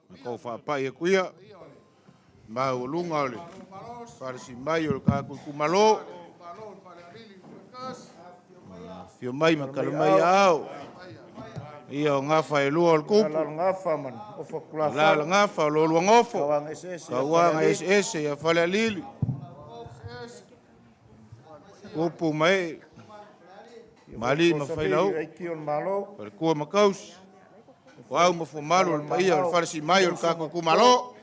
Matou faapai atu ia maualuga o le falesimai o le tatou itumalo. Afio mai ma tala mai aao ia o gafa e lua o le tupu, alala gafa o lo lua nofo, tauaga eseese ia Falealili, tupu ma ee, malii ma failau, faletua ma tausi, o au ma fuamalu o le paia o le falesimai o le tatou itumalo.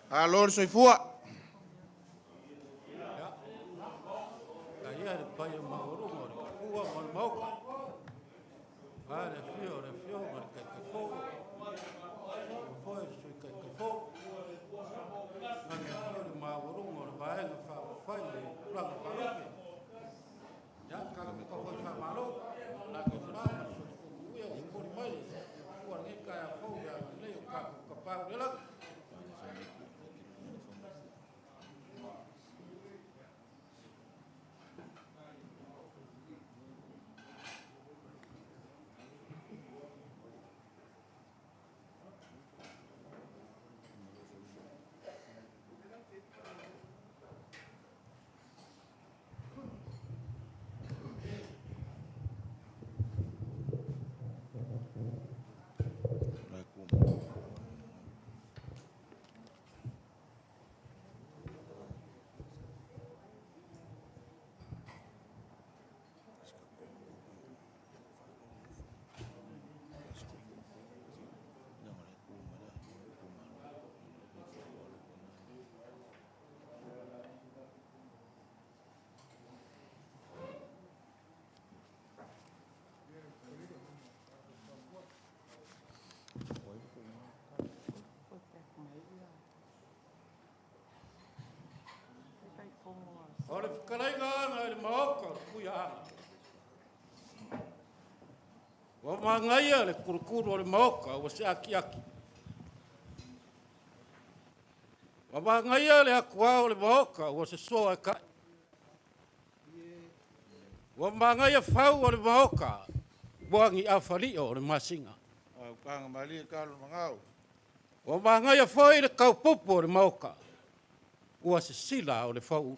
Malo le soifua. Ia le paia maualuga o le tupua ma le maota. A le afio o le Afioga i le Taitaifono, foi le Sui Taitaifono, le afio le maualuga o le Vaega Faaupufai i le tulaga faalupe. Ia, tatou tau faamalo, lagi e mama ma le soifua manuia ua momoli mai e le Atua i lenei taeao fou i le agalelei o tatou Tapaau i le lagi. O le fetalaiga aga i le maota o le Tuiaana, ua manaia le kulukulu o le maota ua se akiaki. Ua manaia le atuao o le maota ua sosoa e tai. Ua manaia fau o le maota ua ni afalia o le masina. Autaga malie talo magao. Ua manaia foi le taupupu o le maota ua sisila o le fau.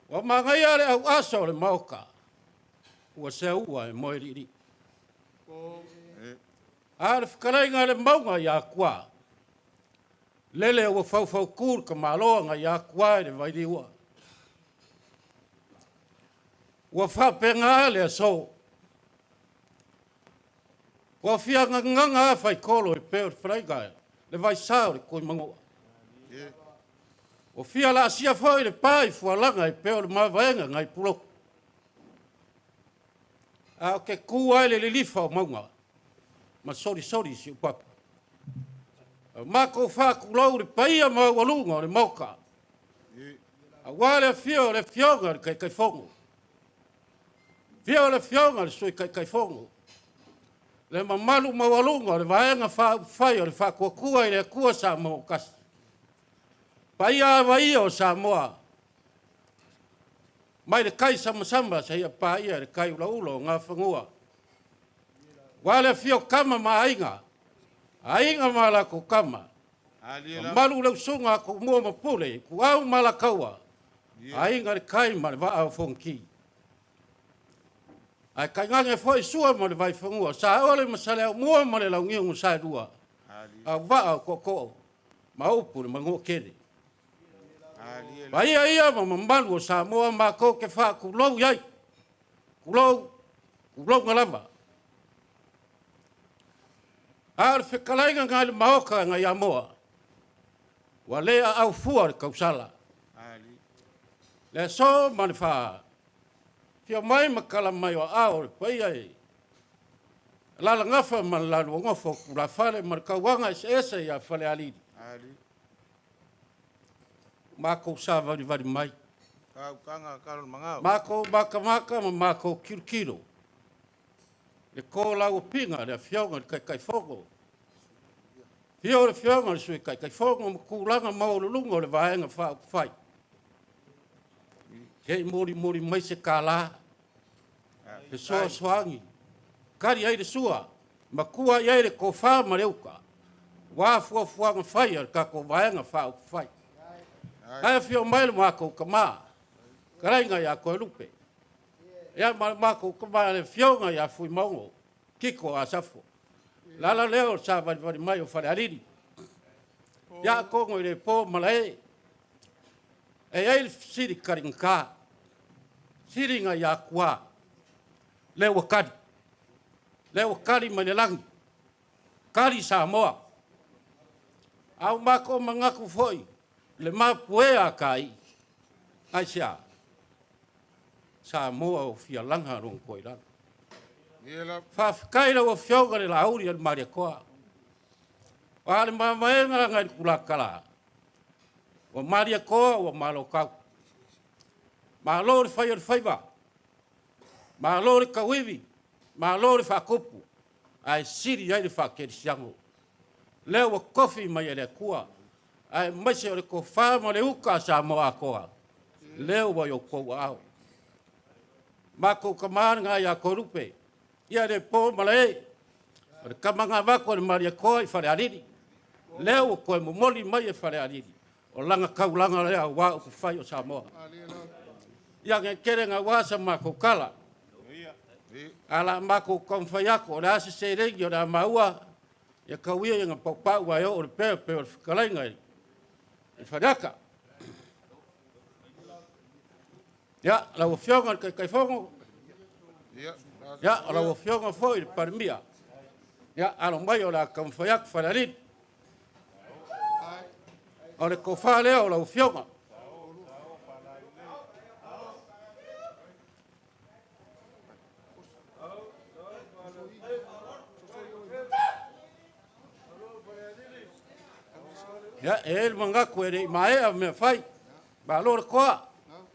Ua manaia le auasa o le maota ua seua e moe liilii. A o le fetalaiga a le mauga ia Atua, lele ua faufautu le tamaloa nai Atua i le vailiua. Ua faapena le aso. Ua fia gagaga a faitolo e pei o le fetalaiga le vaisa o le Tuimanoa. Ua fia laasia foi le pa i fualaga e pei o le mavaega nai Pulotu. A o te tu ai le lilifa o mauga ma solisoli si upapa. Matou faatulou le paia maualuga o le Maota, aua le afio o le Afioga i le Taitaifono, afio o le Afioga i le Sui Taitaifono, le mamalu maualuga o le Vaega Faaupufai o le Faatuatua i le Atua Samoa ua Tasi, paia lava ia o Samoa, mai le tai samasama seia paia le tai ulaula o Gafanua, aua le afio o Tama ma Aiga, Aiga ma latou Tama, mamalu le usuga a Tumua ma Pule, Ituau ma Alataua, Aiga i le Tai ma le Vaa o Fonoti. Ae tainane foi Sua ma le Vaifanua, Saole ma Saleaaumua ma le Launiu na Saelua, Auvaa o Tootoo ma upu i le Manuatele. Paia ia ma mamalu o Samoa matou te faatulou i ai. Tulou, tulouna lava. A o le fetalaiga nai le maota nai Amoa, ua le aau fua le tausala. Le aso ma le fa, fia mai ma tala mai o aao o le paia e Alalagafa ma le lalua nofo o tulafale ma le tauaga eseese ia Falealili. Matou savalivali mai. Matou matamata ma matou tilotilo le tolauapiga a le Afioga i le Taitaifono, afio le Afioga i le Sui Taitaifono ma tulaga maualuluga o le Vaega Faaupufai. Se i molimoli mai se tala, fesoasoani, tali ai le sua. Makua i ai le tofa ma le uta, aua fuafuaga fai a le tatou Vaega Faaupufai. Ae afio mai le matou tama, fetalaiga ia Toelupe, ia ma le matou tama le Afioga ia Fuimaono Tito Asafo. O le ala lea o le savalivali mai o Falealili. Ia atonu e le po malae, e i ai le fesili taligata, sili na i atua, lea ua tali, lea ua tali mai le lagi, tali Samoa. A ua matou manatu foi i le mapue a Taii, aisea? Samoa ua fia laga lona toa i lalo. Faafetai i lau Afioga i le Laauli a le Malietoa, o a le mavaega nai le tulata, ua Malietoa ua Malotau, malo le fai o le faiva, malo le tauivi, malo le faatupu, ae sili ai le faakerisiano. Lea ua tofi mai e le Atua, aemaise o le tofa ma le uta a Samoa atoa, lea ua i outou aao. Matou tama lena ia Toelupe, ia e le po malae, o le tama na avatu e le Malietoa i Falealili, lea ua toe momoli mai e Falealili, o lana taulaga lea aua upufai o Samoa. Ia ne i tele naua sa matou tala, ae o le a matou taumafai atu, o le a se seleni o le a maua, ia tau ia ina paupau ae oo pea e pei o le fetalaiga i Faleata. Ia, lau Afioga i le Taitaifono, ia, o lau Afioga foi i le Palemia, ia, alo mai o le a taumafai atu Falealili. O le tofa lea o lau Afioga. Ia, e i ai le manatu e le i maea mea fai, malo le toa,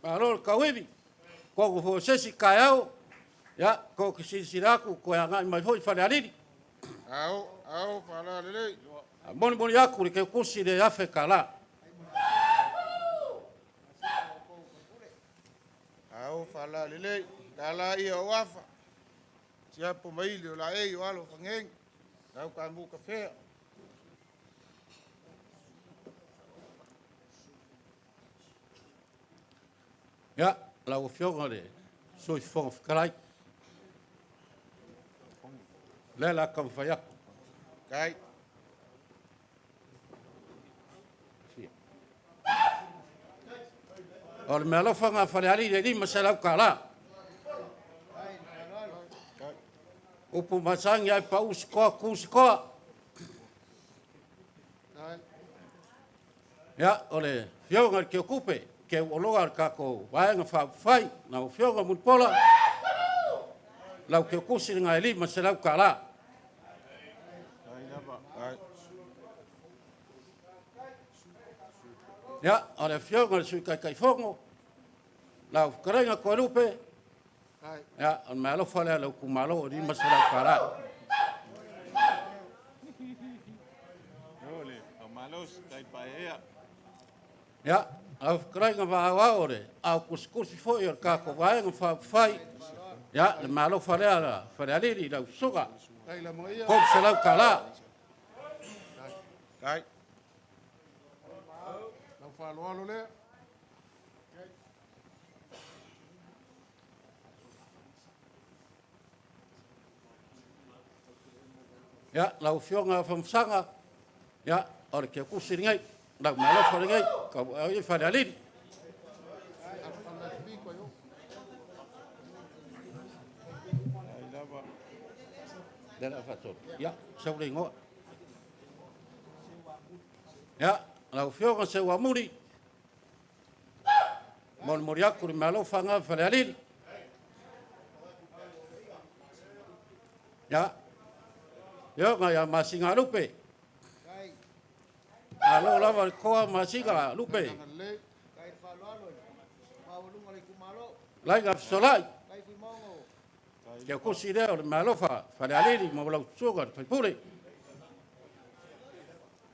malo le tauivi, atonu foi o se isi taeao, ia, tou te silasila atu toe agai mai foi Falealili. Ao, ao, faalalelei. Molimoli atu le teutusi i le $1,000. Ao, faalalelei. Tala ia o afa. Siapo maili o laei o alo o fagegi. Lau taamu kafea. Ia, lau Afioga i le Sui Fofoga Fetalai, o lea o le a taumafai atu. Tai. O le meaalofa lena a Falealili e $500. Upu masani lava e pau se toa, tu se toa. Ia, o le Afioga i le Teutupe, teu oloa a le tatou Vaega Faaupufai, lau Afioga Mulipola, lau teutusi lena e $500. Ia, o le Afioga i le Sui Taitaifono, lau fetalaiga Toelupe, ia, o le meaalofa lea a lou itumalo e $500. Ia, lau fetalaiga Vaa o le ao tusitusi foi o le tatou Vaega Faaupufai, ia, le meaalofa lea a Falealili i lau susuga, $300. Tai. Lau faaaloalo lea. Ia, lau Afioga Afamasaga, ia, o le teutusi lenei, lau meaalofa lenei, tauaao ia Falealili. Lea o le a faatonu. Ia, sau le igoa. Ia, lau Afioga Seuamuli, molimoli atu le meaalofa lena a Falealili. Ia, Afioga ia Masina Lupe, malo lava le toa Masina Lupe. Laiga Fesolai, teutusi lea o le meaalofa Falealili mo lau susuga i le faipule.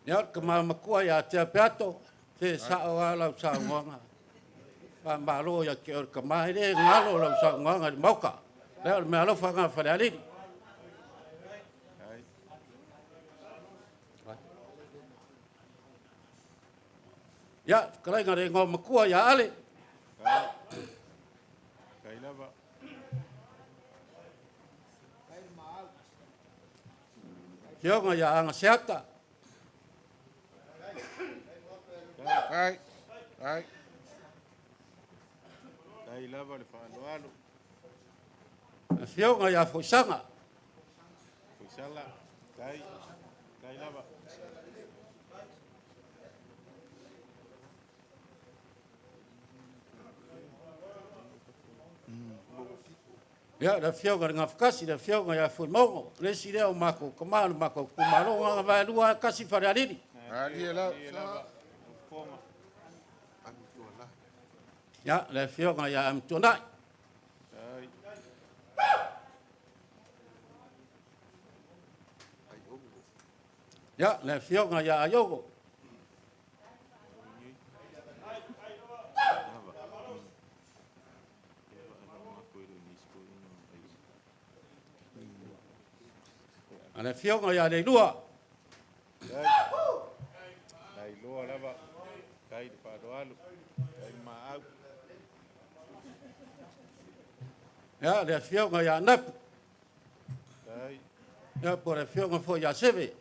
Ia, o le tama matua ia Tea Peato, se sao lava lau saunoaga. Faamalo ia te oe le tama, e le galo lau saunoaga i le Maota. Ia, o le meaalofa lena a Falealili. Ia, fetalaiga le igoa matua ia Ale. Afioga ia Agaseata. Ai, ai. Tai lava le faaaloalo. Afioga ia Foisaga. Foisala. Tai. Tai lava. Ia, le Afioga i le Gafatasi, le Afioga ia Fuimaono, le isi lea o matou tama o le matou itumalo, Gagavaelua tasi Falealili. Alie lava. Ia, le Afioga ia Amituanai. Ia, le Afioga ia Aiogo. A le Afioga ia Leilua. Lailoa lava. Tai le faaaloalo. Tai maau. Ia, le Afioga ia Napu. Tai. Ia, po o le Afioga foi ia Seve.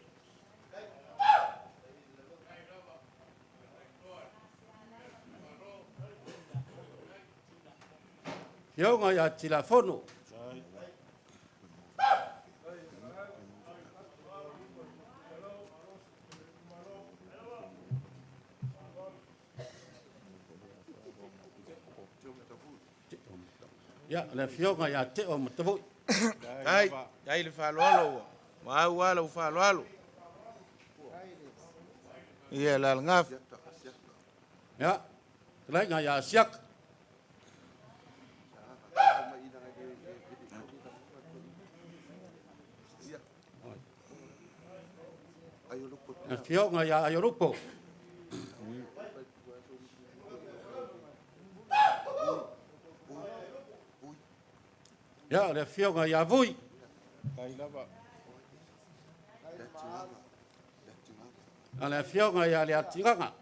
Afioga ia Tilafono. Ia, le Afioga ia Teo Matavui. Tai, tai le faaaloalo ua. Maau lava lau faaaloalo. Ia, le alagafa. Ia, fetalaiga ia Asiata. Afioga ia Aiolupo. Ia, le Afioga ia Vui. A le Afioga ia Leatigaga.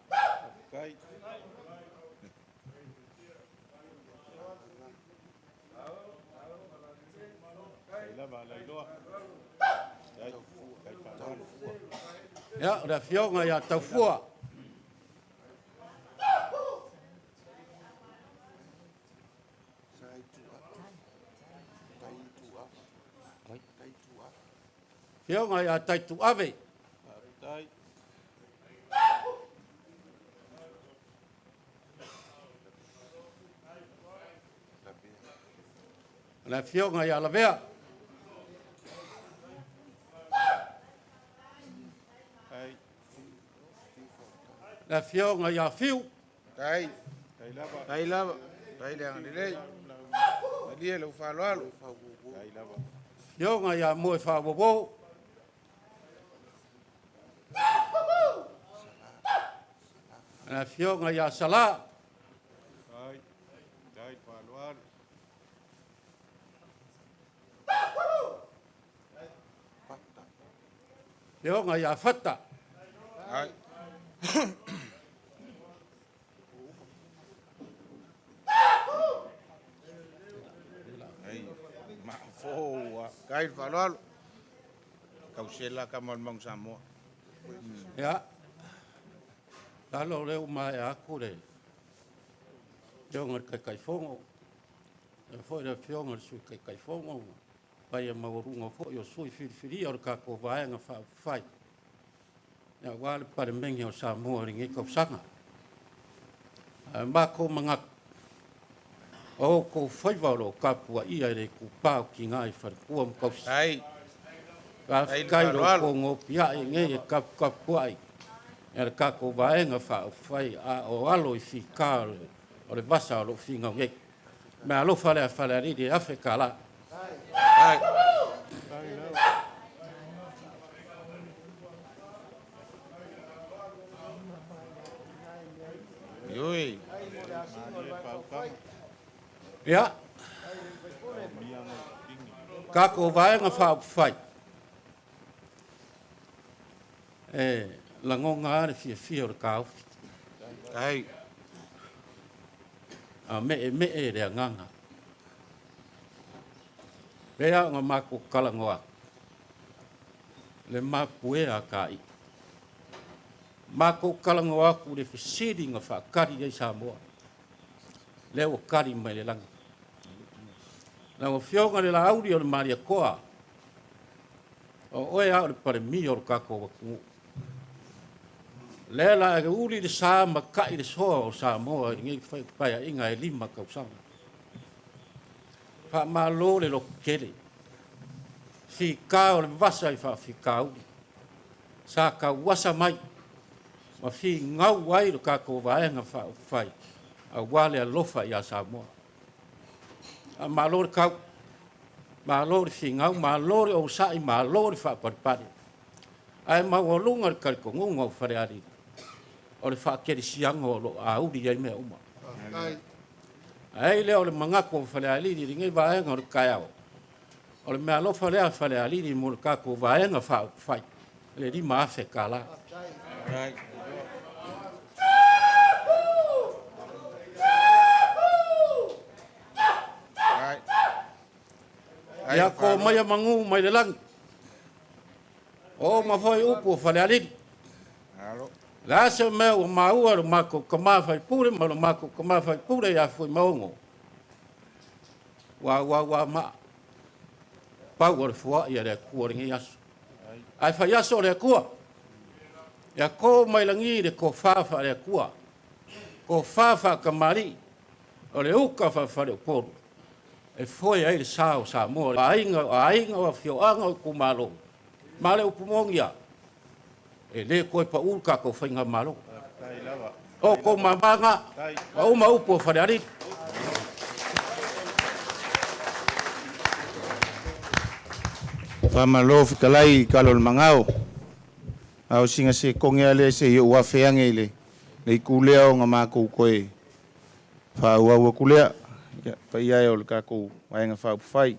Ia, o le Afioga ia Taufua. Afioga ia Taituave. Le Afioga ia Lavea. Le Afioga ia Fiu. Tai. Tai lava. Tai le agalelei. Malie lau faaaloalo. Afioga ia Moefaauouo. Le Afioga ia Salā. Afioga ia Fata. Ai. Ai, mafoua. Tai le faaaloalo. Kausela ka ma le Mauga Samoa. Ia, lalo lea ua maea atu le Afioga i le Taitaifono, faapea foi le Afioga i le Sui Taitaifono, ma le paia maualuga foi o sui usufono filifilia o le tatou Vaega Faaupufai aua le Palemene o Samoa i lenei tausaga. Ae matou manatu, o outou faiva o lo o tapuaia e le itupa o tina i faletua ma tausi. Ai. Faafetai i lo outou nopiai nei e taputapuai e le tatou Vaega Faaupufai a o alo i fita o le vasa o lo o finau nei. Meaalofa lea Falealili e $1,000. Ai. Ioe. Ia, tatou Vaega Faaupufai, e lagona lava le fiafia o le taofi. Ai. A meemee le agaga. Pei lava ona matou talanoa atu, le mapuea a Kaii. Matou talanoa atu i le fesili na faatali ai Samoa, lea ua tali mai le lagi. Lau Afioga i le Laauli o le Malietoa, o oe lava o le Palemia o le tatou atunuu. O lea o le a e uli le sa ma tai le soa o Samoa i lenei Paeaiga e 5 tausaga. Faamalo le lototele, fita o le vasa i faafitauli. Sa tauasa mai ma finau ai le tatou Vaega Faaupufai aua le alofa ia Samoa. Faamalo le tau, malo le finau, malo le onosai, malo le faapalepale. Ae maualuga le talitonuga o Falealili, o le faakerisiano o lo o auli ai mea uma. Ae i ai lea o le manatu o Falealili i lenei vaega o le taeao, o le meaalofa lea a Falealili mo le tatou Vaega Faaupufai, le $5,000. Ia to maia manu mai le lagi, o uma foi upu o Falealili. O le a se mea ua maua e lo matou tama faipule ma lo matou tama faipule ia Fuimaono, ua auau lava maa, pau o le foai a le Atua i lenei aso. Ae fai aso o le Atua, ia to mai lagi le tofa faale-Atua, tofa faatamalii, o le uta faafaleupolu e foe ai le sa o Samoa, o aiga, o aiga, o afioaga, o itumalo. Ma o le upu moni lava, e le toe pau le tatou faigamalo. O outou mama na, ua uma upu o Falealili. Faamalo fetalai i tala o le magao. A o sina sekone lava lea se i ou afe ane i le itu lea ona matou toe faaauau atu lea. Ia, paia e o le tatou Vaega Faaupufai,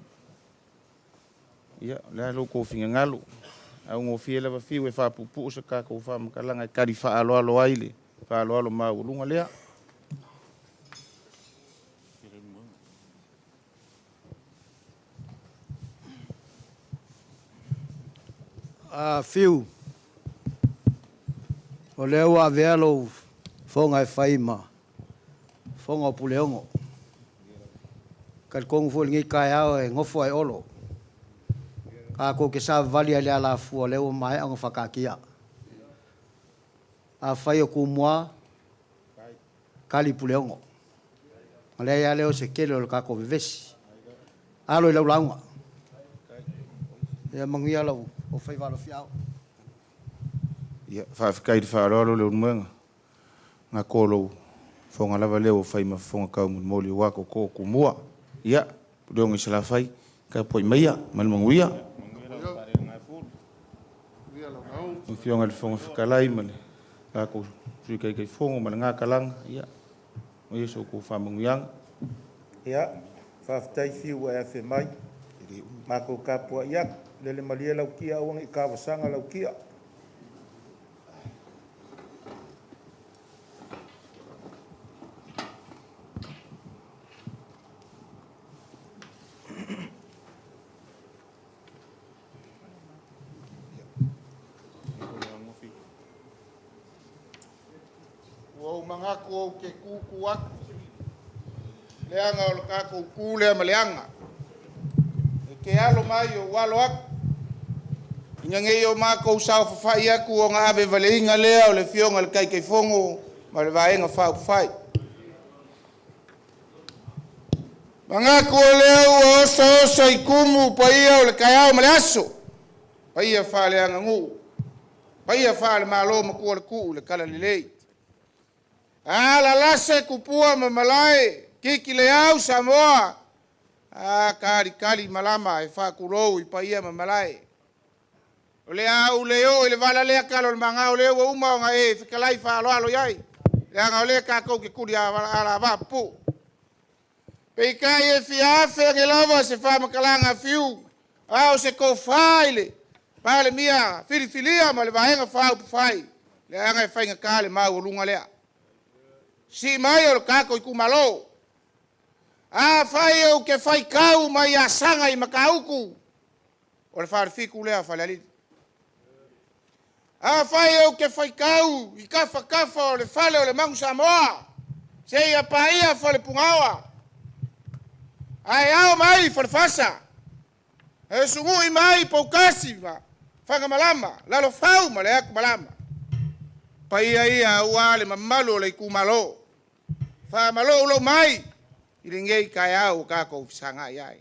ia, o le a lo outou finagalo? E augofie lava Fiu e faapuupuu se tatou faamatalaga e tali faaaloalo ai le faaaloalo maualuga lea. A Fiu, o lea ua avea lou fofoga e fai ma fofoga o Puleono. E talitonu foi i lenei taeao e nofo ae Olo. Tatou te savavali lava i le alafua o lea ua maea ona faataatia. Afai o Tumua, tali Puleono. Ona leai lava lea o se tele o le tatou vevesi. Alo i lau lauga. Ia manuia lou faiva alofiaao. Ia, faafetai i le faaaloalo Leulumoega. Gatoa lou fofoga lava lea ua fai ma fofoga taumolimoli aua tootoo o Tumua. Ia, Puleono i Salafai, tapuai maia ma le manuia. Lau Afioga i le Fofoga Fetalai ma le tatou Sui Taitaifono ma lena talaga, ia, manuia sa outou faamanuiaga. Ia, faafetai Fiu ua e afe mai, matou tapuai atu, lele malie lau kia aua ne i tavasaga lau kia. Ua ou manatu ou te tutu atu, leaga o le tatou tu lea ma le aga. E te alo mai ou alo atu, ina ne i o matou saofafai atu ona avevaleina lea o le Afioga i le Taitaifono ma le Vaega Faaupufai. Manatu o lea ua osaosa i tumu paia o le taeao ma le aso, paia faaleaganuu, paia faale-Malo matua le tuu i le talalelei. Alalase tupua ma malae, tiki le au Samoa, a talitali malama e faatulou i paia ma malae. O le a ou le oo i le vala lea tala o le magao lea ua uma ona e fetalai faaaloalo i ai, leaga o lea tatou te tuli alavaa pupuu. Peitai e fia afe ane lava se faamatalaga a Fiu, a o se tofa i le Palemia filifilia ma le Vaega Faaupufai, leaga e faigata le maualuga lea. Sii mai o le kako itumalo. Afai ou te faitau mai Asaga i Matautu, o le falefitu lea o Falealili. Afai ou te faitau i tafatafa o le fale o le Manu Samoa, seia paia Falepunaoa, ae ao mai Falefasa, e sugui mai Poutasi ma Fagamalama, Lalofau ma le Atumalama. Paia ia aua le mamalu o le itumalo. Faamalou lou mai i lenei taeao ua tatou fesagai ai.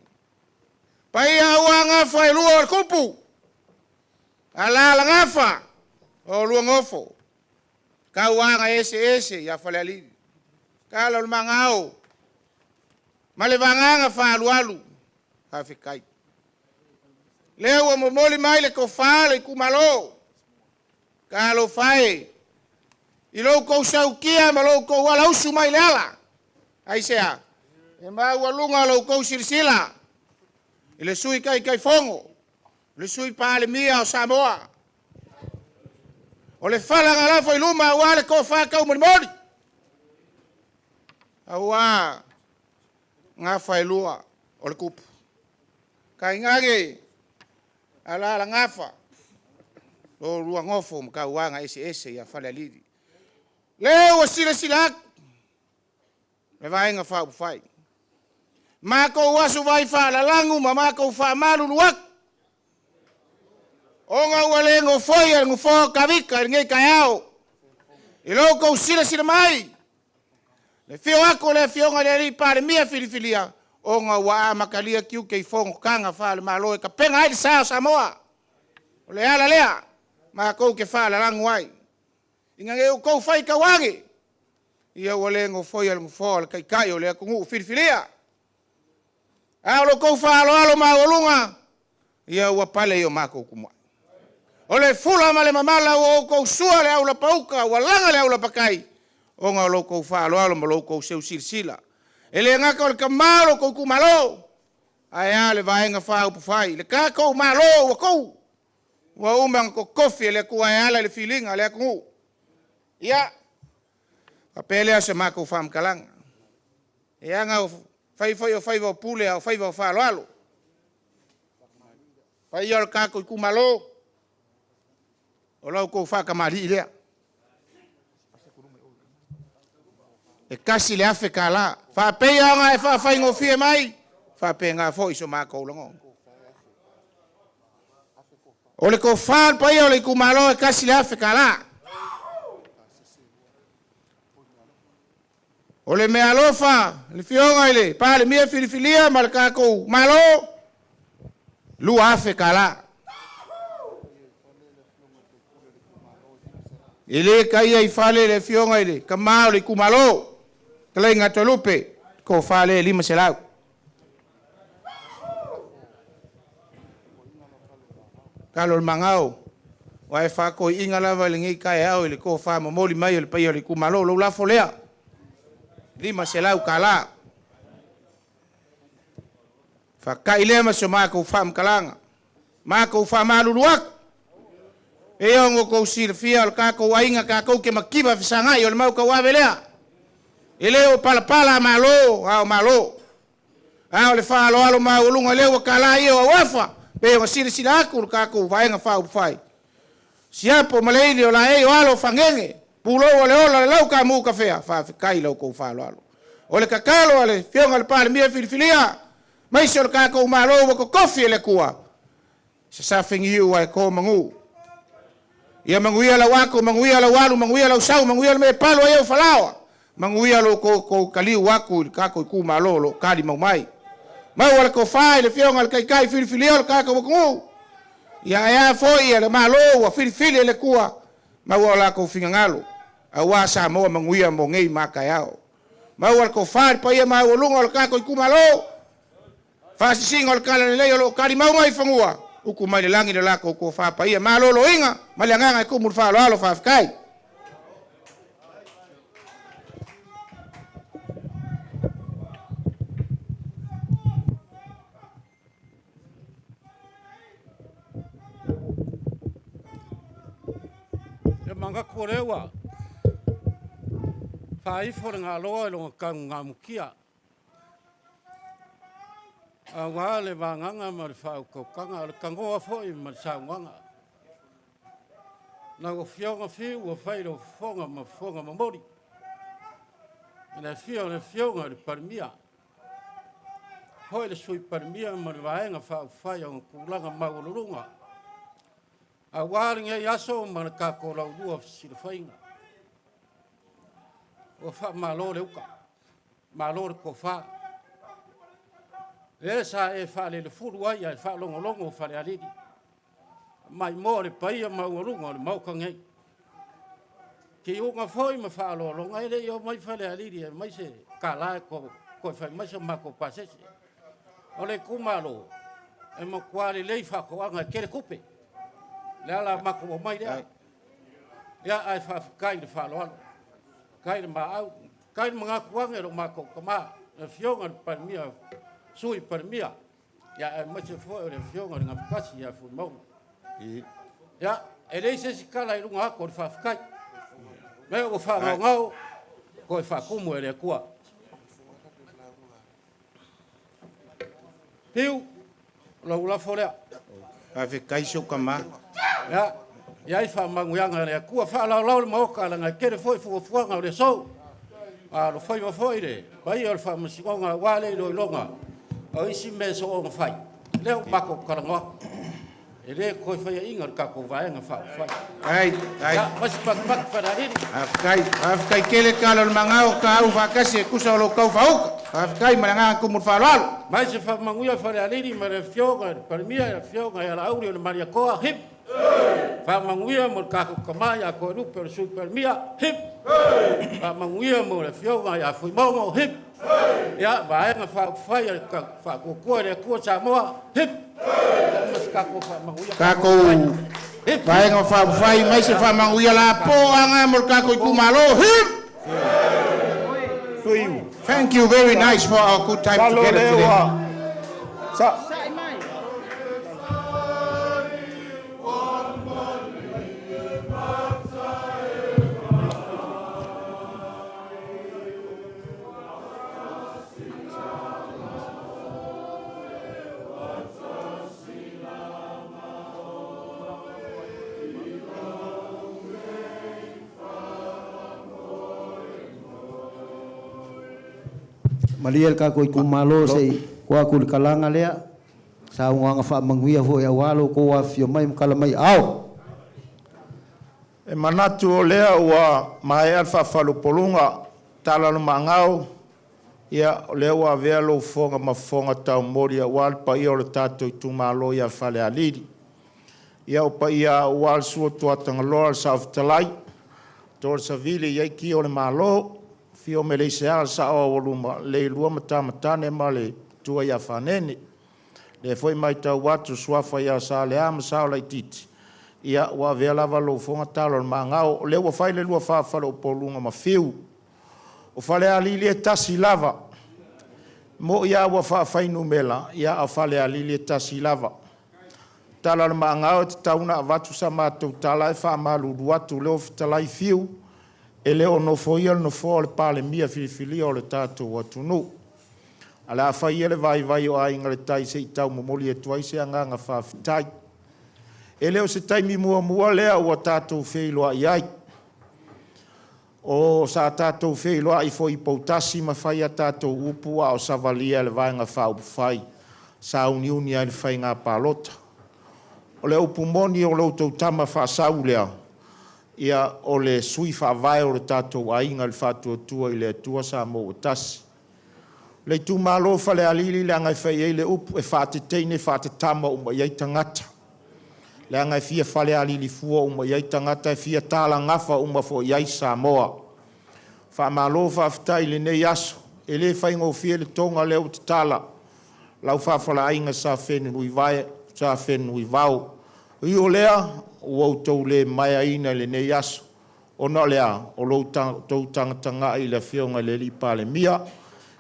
Paia aua gafa e lua o le tupu, alalagafa o lua nofo, tauaga eseese ia Falealili, tala o le magao ma le vagaga faaalualu. Faafetai. Lea ua momoli mai le tofa le itumalo. Talofa e i lo outou sautia ma lo outou alausu mai le ala. Aisea? E maualuga lo outou silasila i le Sui Taitaifono, le Sui Palemia o Samoa. O le fala na lafo i luma aua le tofa taumolimoli, aua gafa e lua o le tupu. Tainane alalagafa o lua nofo ma tauaga eseese ia Falealili. Lea ua silasila atu le Vaega Faaupufai. Matou aso vai faalalanu ma matou faamalulu atu, ona ua le nofoia le nofoa o Tavita i lenei taeao. I lo outou silasila mai, le afio atu o le Afioga i le Alii Palemia filifilia, ona ua amatalia tiute i fonotaga faale-Malo e tapena ai le sa o Samoa. O le ala lea matou te faalalanu ai, ina ne i outou faitau ane, ia ua le nofoia le nofoa o le Taitai o le atunuu filifilia. A o lo outou faaaloalo maualuga, ia ua pale i o matou tumuai. O le fula ma le mamala ua outou sua le aulapauta, ua laga le aulapatai, ona o lo outou faaaloalo ma lo outou seusilasila. E le gata o le tama o lo outou itumalo, ae a le Vaega Faaupufai, le tatou Malo ua tou, ua uma ona totofi e le Atua e ala i le filiga a le atunuu. Ia, faapea lea o se matou faamatalaga. E aga fai foi o faiva o pule a o faiva o faaaloalo. Paia o le tatou itumalo, o la outou faatamalii lea. E $1,000. Faapeia ona e faafaigofie mai, faapena foi so matou lagona. O le tofa o le paia o le itumalo e $1,000. O le meaalofa, le Afioga i le Palemia filifilia ma le tatou Malo, $2,000. E le taia i fale le Afioga i le tama o le itumalo, fetalaiga Toelupe, tofa lea e 500. Talo o le magao, ua e faatoiina lava i lenei taeao i le tofa momoli mai o le paia o le itumalo. Lou lafo lea, $500. Faata'i lea ma se matou faamatalaga, matou faamalulu atu. E ona outou silafia o le tatou aiga tatou te mativa fesagai o le mau tauave lea. E le o palapala malo a o malo. A o le faaaloalo maualuga lea ua tala ia o auafa, pei ona silasila atu le tatou Vaega Faaupufai. Siapo ma le ili o laei o alo o fagege, pulou o le ola o le lau tamu kafea, faafetai i la outou faaaloalo. O le tatalo a le Afioga i le Palemia filifilia, maise o le tatou Malo ua totofi e le Atua, sasafegiu ae to manu. Ia manuia lau ato, manuia lau alu, manuia lau sau, manuia le mea e palu ai au falaoa, manuia lo outou taliu atu i le tatou itumalo o lo o talimau mai. Maua le tofa i le Afioga i le Taitai filifilia o le tatou atunuu, ia ae a foi le Malo ua filifili e le Atua, maua o latou finagalo, aua Samoa manuia mo nei ma taeao. Maua le tofa i le paia maualuga o le tatou itumalo, faasisiga o le talalelei o lo o talimau mai i fanua, utu mai le lagi le latou tofa paia, maloloina ma le agaga e tumu le faaaloalo, faafetai. E manatu o lea ua Faaifo le galoa i lona tagugamutia, aua le vagaga ma le faautautaga, o le tanoa foi ma le saunoaga. Lau Afioga Fiu ua fai lou fofoga ma fofoga momoli i le afio o le Afioga i le Palemia, foi le Sui Palemia ma le Vaega Faaupufai i ona tulaga maualuluga, aua lenei aso ma le tatou laulua fesilafaiga. Ua faamalo le uta, malo le tofa. Le sa e faalelefulu ai ae faalogologo Falealili, maimoa le paia maualuga o le Maota nei. Tiuga foi ma faaaloaloga e le i omai Falealili e aumai se tala e toe fai mai se matou pasese. O le itumalo, e matua lelei faatoaga e tele tupe. O le ala matou omai lea. Ia, ae faafetai i le faaaloalo, faafetai le maau, faafetai le manatu ane i lo matou tama, le Afioga i le Palemia, Sui Palemia, ia aemaise foi o le Afioga i le Gafatasi ia Fuimaono. Ia, e leai se isi tala i luga atu o le faafetai. Mea ua faagaogao, toe faatumu e le Atua. Fiu, o lau lafo lea. Faafetai si ou tama. Ia, i ai faamanuiaga a le Atua, faalaolao le Maota, leaga e tele foi fuafuaga o le aso. A alofaiva foi le paia o le Faamasinoga aua le iloiloga o isi mea e soona fai, lea ua matou talanoa atu. E le toe faiaina le tatou Vaega Faaupufai. Ai, ai. Ia, ma se patupatu Falealili. Faafetai, faafetai tele tala o le magao taau faatasi e tusa o lou tau faaauta. Faafetai ma le agaga tumu o le faaaloalo. Mai se faamanuia Falealili ma le Afioga i le Palemia, le Afioga ia Laauli o le Malietoa, hip! Faamanuia mo le tatou tama ia Toelupe o le Sui Palemia, hip! Faamanuia mo le Afioga ia Fuimaono, hip! Ia, Vaega Faaupufai a le Faatuatua i le Atua Samoa, hip! Ma se tatou faamanuia. Tatou Vaega Faaupufai mai se faamanuia lapo aga mo le tatou itumalo, hip! Fiu. Thank you very nice for our good time Salo together lea today. ua sa Malie le tatou itumalo se i tua atu i le talaga lea, saunoaga faamanuia foi aua lo outou afifio mai ma tala mai aao. E manatu o lea ua maea le faafalupoluga tala o le maagao, ia o lea ua avea lou fofoga ma fofoga taumoli aua le paia o le tatou itumalo ia Falealili. Ia o paia aua le susu o Tuatagaloa le Saofetalai, to le savili i ai kia o le Malo, afio Meleisea le sao aualuma, Leilua Matamatane ma le Matua ia Fanene. Lea foi matau atu suafa ia Salea ma Sao Laititi, ia ua avea lava lou fofoga tala o le magao. O lea ua fai le lua faafalepoluga ma Fiu. O Falealili e tasi lava, mo'i a ua faafainumela, ia a o Falealili e tasi lava. Tala o le maagao e tatau ona avatu sa matou tala e faamalulu atu leo fetalai Fiu, e le o nofoia le nofoa o le Palemia filifilia o le tatou atunuu. A le a fai ia le vaivai o Aiga i le Tai se i taumomoli atu ai se agaga faafetai. E le o se taimi muamua lea ua tatou feiloai ai. O sa tatou feiloai foi i Poutasi ma fai a tatou upu a o savalia e le Vaega Faaupufai sauniuni ai le faiga palota. O le upu moni o lo outou tama faasau lea, ia o le sui faavae o le tatou aiga i le Faatuatua i le Atua Samoa ua tasi. Le itumalo o Falealili leaga e fai i ai le upu e faateteine faatatama uma i ai tagata, leaga e fia Falealili fua uma i ai tagata, e fia talagafa uma foi i ai Samoa. Faamalo faafetai i lenei aso, e le faigofie le toga lea ua tatala, lau faafalaaina Sa Fenunuivao. E ui o lea, ua outou le maeaina i lenei aso, ona o le a? O lo outou tagatagai i le Afioga i le Palemia,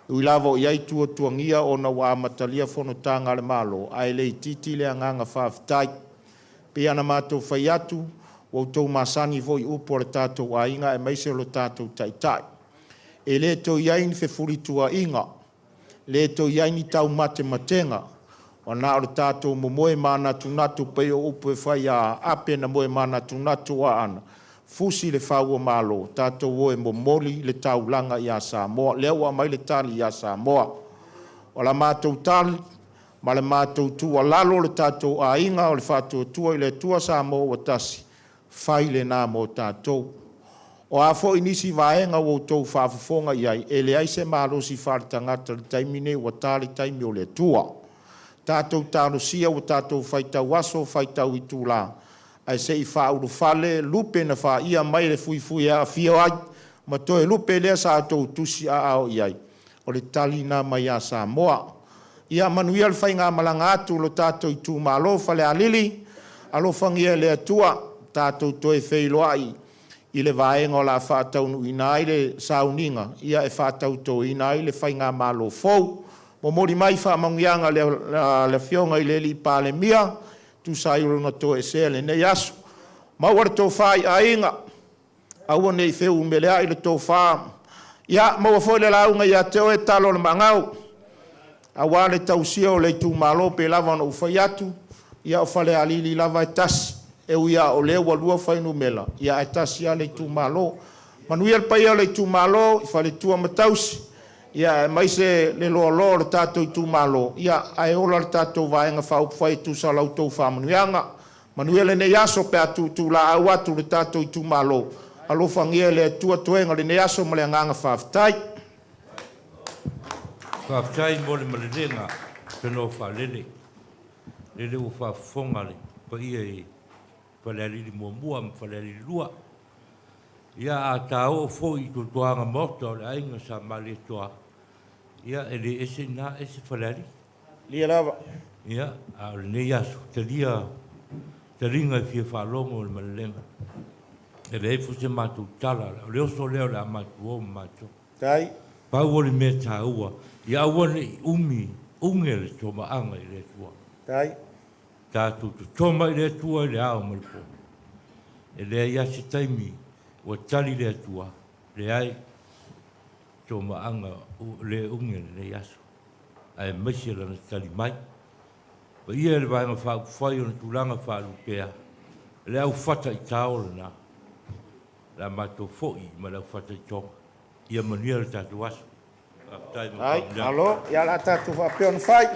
e ui lava o i ai tuatuagia ona ua amatalia fonotaga a le Malo, ae le itiiti le agaga faafetai. E pei ona matou fai atu, ua outou masani foi i upu a le tatou aiga aemaise o le tatou Taitai. E le toe i ai ni fefulituaaiga, le toe i ai ni taumatematega, ua na o le tatou momoe manatunatu pei o upu e fai ia Ape na moe manatunatu Aana, fusi le fau o Malo, tatou o e momoli le taulaga ia Samoa. Lea ua aumai le tali ia Samoa. O la matou tali ma le matou tuualalo le tatou aiga o le Faatuatua i le Atua Samoa ua Tasi, fai lena mo tatou. O a foi nisi vaega ua outou faafofoga i ai, e leai se malosi faaletagata i le taimi lenei, ua ta le taimi o le Atua. Tatou talosia ua tatou faitau aso faitau itula, ae se i faaulufale lupe na faia mai e le fuifui e aafia ai ma toe lupe lea sa outou tusiaao i ai, o le tali lena mai ia Samoa. Ia manuia le faigamalaga atu a lo tatou itumalo Falealili, alofagia e le Atua tatou toe feiloai i le vaega o le a faataunuuina ai le sauniga e faatautoina ai le faigamalo fou. Momoli mai faamanuiaga a le Afioga i le Palemia e tusa ai o lona toesea i lenei aso. Maua le tofa i aiga, aua ne i feumeleai le tofa, ia maua foi le lauga ia te oe talo o le Maagau aua le tausia o le itumalo pei lava ona ou fai atu, ia o Falealili lava e tasi, e ui lava o lea ua lua fuainumera, ae tasi lava le itumalo. Manuia le paia o le itumalo i faletua ma tausi, aemaise le loaloa o le tatou itumalo, ae ola le tatou Vaega Faaupufai e tusa o la outou faamanuiaga. Manuia lenei aso pe a tutulaau atu i le tatou itumalo. Alofagia e le Atua toega o lenei aso ma le agaga faafetai. Faafetai mo le malelega tanoa faalele, lele ua faafofoga le paia i Falealili 1 ma Falealili 2. Ia a ta oo foi i tuatuaga maota o le aiga Sa Malietoa, ia e le ese i ina ese Falealili. Lia lava. Ia, a o lenei aso, talia taliga e fia faalogo i le malelega. E leai foi se matou tala, o le oso lea o le a matou o ma matou. Tai. Pau o le mea taua, ia aua ne i umi, uge le tomaaga i le Atua. Tai. Tatou totoma i le Atua i le ao ma le po. E leai lava se taimi ua tali le Atua, leai, tomaaga le uge lenei aso, aemaise lana tali mai. Paia i le Vaega Faaupufai ona tulaga faalupea, le au fataitao lena, le a matou foi ma le au fataitoga. Ia manuia le tatou aso. Faafetai mo Ai, faamanuiaga. malo, ia o le a tatou faapea ona fai.